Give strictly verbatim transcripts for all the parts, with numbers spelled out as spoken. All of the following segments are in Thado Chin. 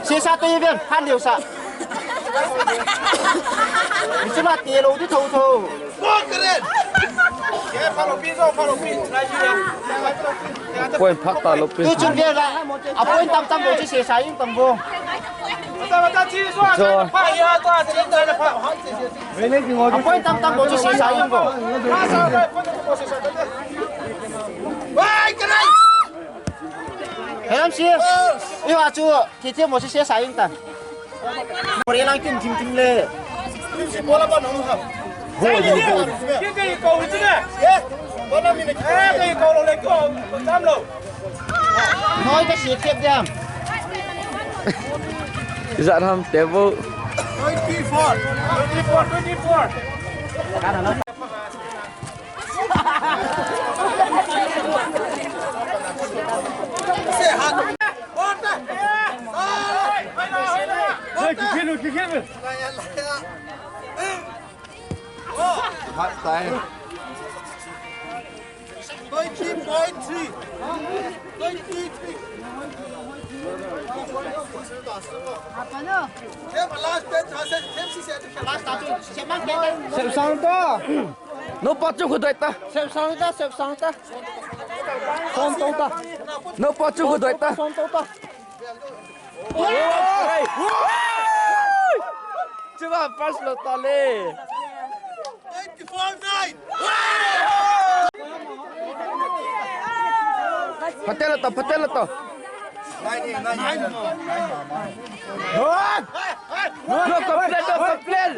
Sesa te ven, han deu sa. Ni chu la te lo di tho tho. Point phak ta lo pi. Tu chun ve la. A point tam tam bo chu sesa ing tam bo. Cho. A point tam tam bo chu sesa ing bo. Helam si. Iwa chu ti ti mo si sesa ing ta. Pore lang kim kim kim le. Bola ba nong ha. Ho di ho. Ki ki ko hu chine. Bola mi ne. Eh, ki ko lo le ko. Tam lo. Noi ka si kep diam. Ijat ham table. Twenty-four. Twenty-four, twenty-four. Half time. Twenty point three. Twenty-three. Last ten chances. Sep sang ta. No pa chu khu doi ta. Sep sang ta, sep sang ta. Som tong ta. No pa chu khu doi ta. Som tong ta. Chuba first lo ta le. Twenty-four nine. Patel to, patel to. Nine, nine, nine. No complain, no complain.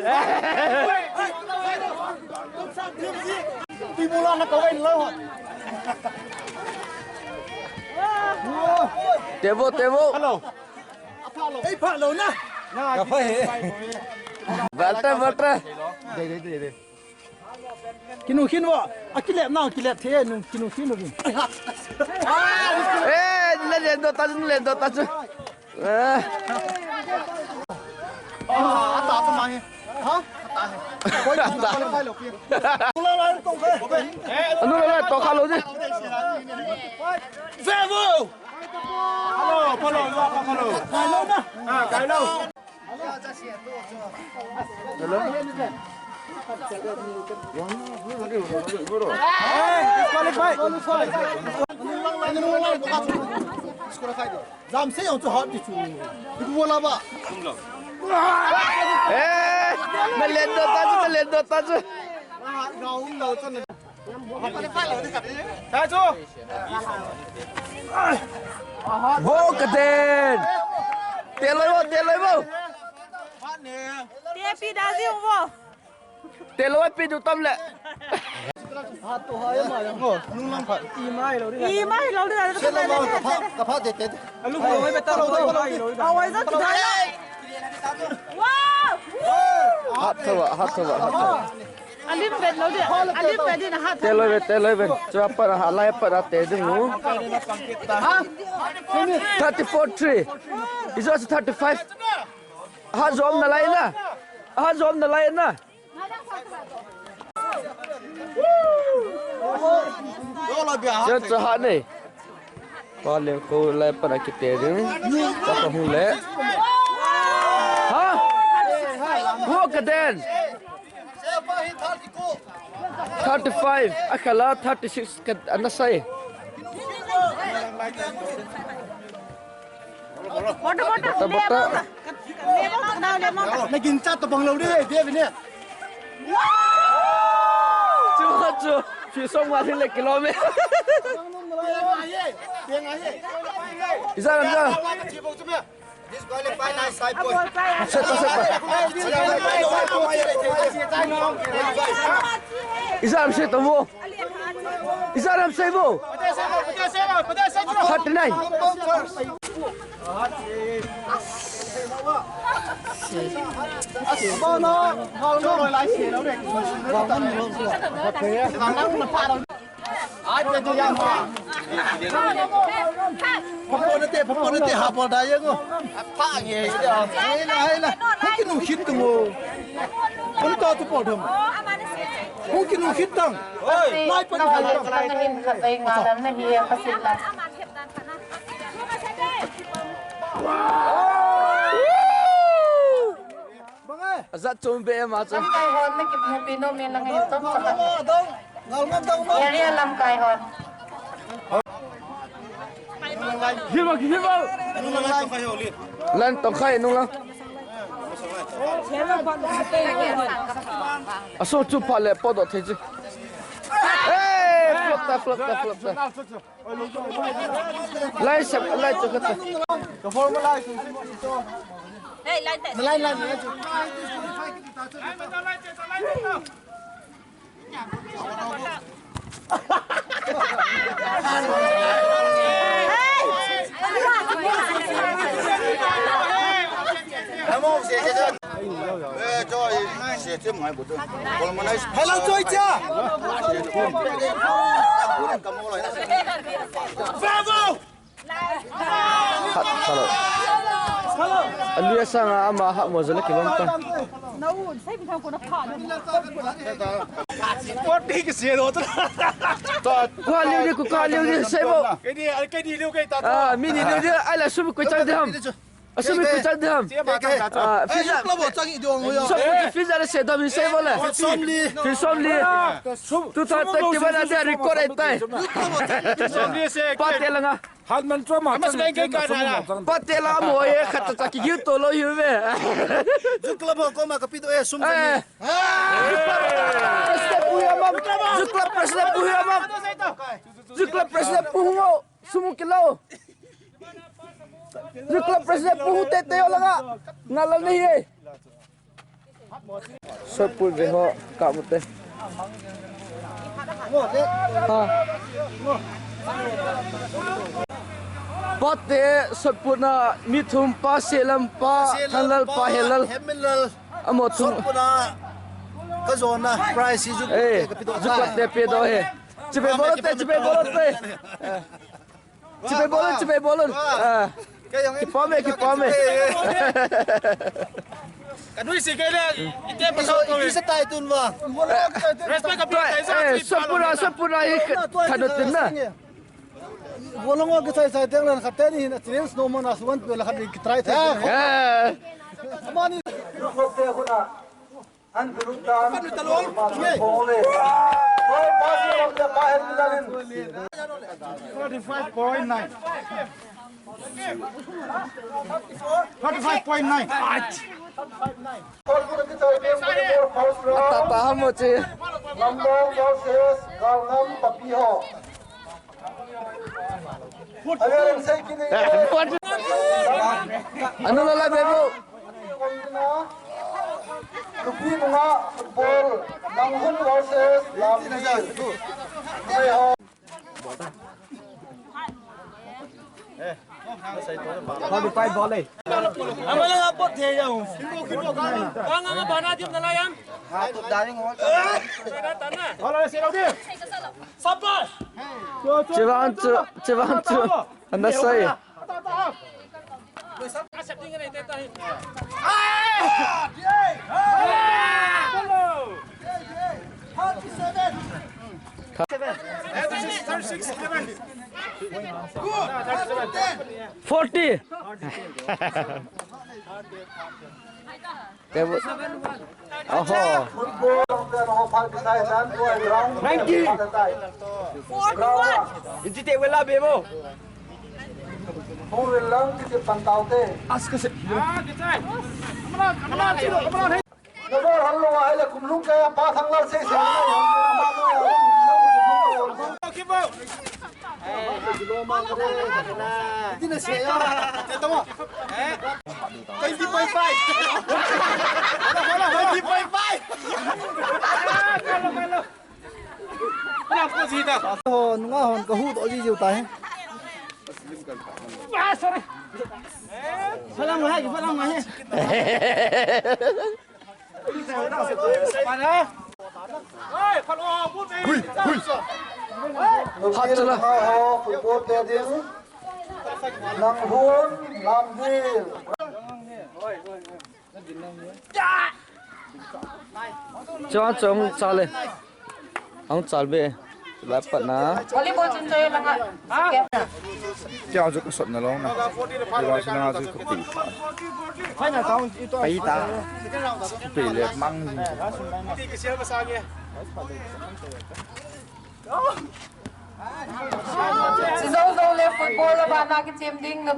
Table, table. Hello. Ei, pha lo na. Ka pha he. Bata, bata. Dei, dei, dei, dei. Kinu khin wa. A kilep na, kilep the, nu, kinu khin wa. Eh, le, le, do ta, le, do ta. Eh. Ah, ata, ata, ma he. Ha? Anu la la to kha lo ji. Hello, hello, hello. Kai lo na. Ah, kai lo. Hello. Hey, disqualify. Disqualify. Jam se jong chu hot ti chu. Ibu bola ba. Eh, na len do ta chu, na len do ta chu. Ga um lo chu na. Ta chu. Wo ka den. Te loi wo, te loi wo. Te pi da ji wo. Te loi pi du tam le. Ha to ha ya ma ya ho. Nung lang pha. I mai lo ri. I mai lo ri. Se lo ma ka pha, ka pha de te. Alu ho mai ta lo. Ai lo ri. Awai za tu dai. Wow! Hat thawa, hat thawa, hat thawa. Alim vet lo de. Alim vet din hat. Te loi vet, te loi vet. Chua pa ha lai pa te ding nu. Thirty-four three. Is also thirty-five. Ha jom na lai na. Ha jom na lai na. Chen chu ha nei. Pa le ko lai pa kite ding. Ka pa hu le. Ha? Wo ka den. Thirty-five. A khala thirty-six ka ana sai. Bota, bota, bota, bota. Na gincha to bang lo de, de ne. Chu chu, chu song wa le kilo me. Iza, iza. Disqualify na sai boy. Set pa, set pa. Iza am set wo. Iza am set wo. Thirty-nine. Phapon nate, phapon nate, ha bol da ye ngo. Pha nge de. Hai la, hai la. Hung kinung khit tung o. Hung ka tu bol tham. Hung kinung khit tang. Lai pan khai tang. Khat vei nga lam na hi, khasil lam. Ajat chom be ma chu. Lamkai hon na kimupi nom e lang e, tom chakhat. Area lamkai hon. Hilbou, hilbou. Lan tong khai nung lang. Aso chu pha le po do thei chu. Hey, flop ta, flop ta, flop ta. Lai sep, lai chu khat. Ka form lai chu. Hey, lai te. Lai, lai, lai chu. Hello, Joy. Hello, Joy cha. Bravo! Hello. Alia sanga ama ha mo jale kibang ta. Poti ke se do to. Ko liu ni, ko liu ni, sei bo. Ke ni, ke ni liu ke ta. Ah, mi ni liu ni, ai la sum ko chang de ham. Asumi ku chang de ham. Ah, fiza. Sum ko fiza le se do mi sei bo le. Fiza. Fiza le. Tu ta ta ti ba na de record e tai. Pate langa. Hatman cho ma. Ama se kai kai na. Pate la mo ye khat ta ki yu to lo yu ve. Jukla bo ko ma ka pi to e sum. Jukla president pu ya mam. Jukla president pu ya mam. Jukla president pu ngo. Sum kilo. Jukla president pu te te yo langa. Ngala ni ye. Sotput ve ho, ka mu te. Ha. Pate, Sotput na, mi thum pa, Selam pa, Thanlal pa, Helal. Amo thum. Sotput na, ka zona, prize hi ju. Eh, ka pi do ju ta. Pate pe do he. Chipe bolo te, chipe bolo te. Chipe bolon, chipe bolon. Ah. Kipame, kipame. Kanui si kele, ite pasal ko. Isa tai tun wa. Respect ka pi tai sa. Eh, Sotput na, Sotput na, eh, kanu tun na. Bolong wa kisai sai teng lan khat ni hin, challenge no mo na suwan pe la khat ni kitrai thei. Eh. Amani. Forty-five point nine. Forty-five point nine. Ata ta hamo chi. Number versus Galngam Papi ho. Anu la la bebo. Tupi nunga football, Nanghun versus Lamdi. Forty-five ball eh. Amala nga pot the ya. Ang ang bana dim na la yan. Tana, tana. Sabas. Chivan chu, chivan chu. Ana sai. Forty. Oho. Ninety. Forty-one. Inchi te wela bebo. Aska se. Number hallo wa hele kumlung kaya pa Thanglal sei sei. Twenty point five. Twenty point five. Ho, nunga hon ka hu to ji jiu tai. Salam hai, salam hai. Hui, hui. Hat chala. Nanghun, Lamdi. Chuan chu ahung chal e. Ahung chal be. Lapat na. Volleyball chun choi langa. Kya jo ka sot na long na. Iwa sina ju ka pi. Pai ta. Pi le mang. Sizou zou le football la ba na ki team ding na.